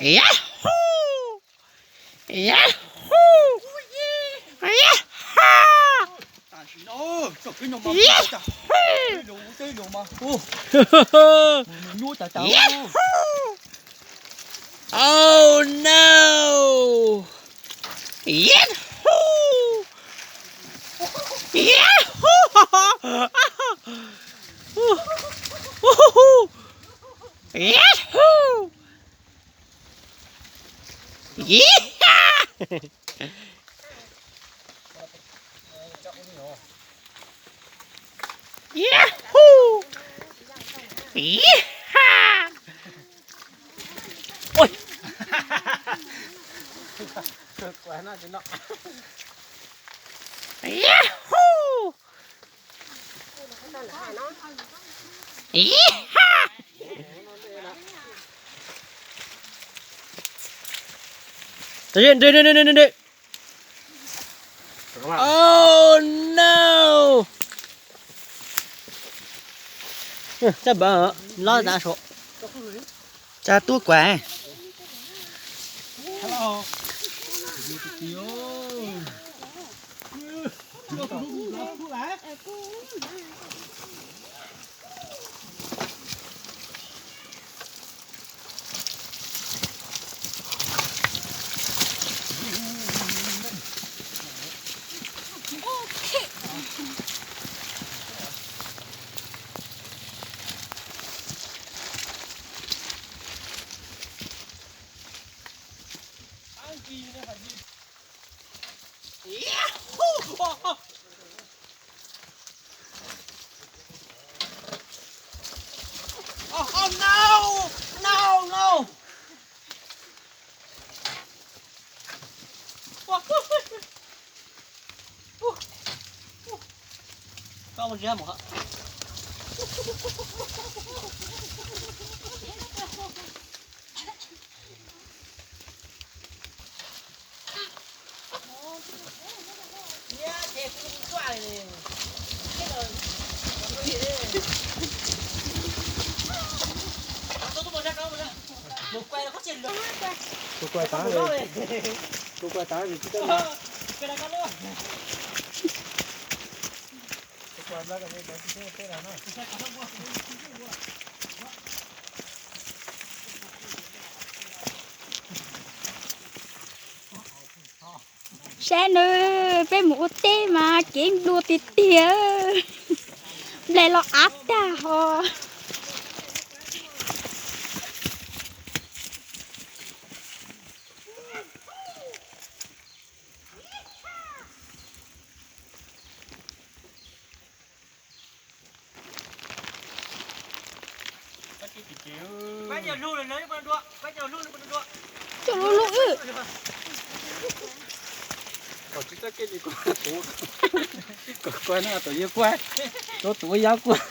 Yahoo! Yahoo! Yahoo! Yahoo! Oh no! Yahoo! Yahoo! Yahoo! Yeeha! Yahoo! Yeeha! Ui! Yahoo! Yeeha! Oh no! Tsab npawv lob tas su. Tsab tub kuam. Oh, oh, no! No, no! Koj mus ntsia mus hov. Tus kuam tas, tus kuam tas vim tsis tau los. Saib nawb, peb mus ua teb mas kev dua tiag tiag, nplaig los av tag ho. Coj lub lub wb. Kom kuaj no tus yawg kuaj, tus tus yawg kuaj.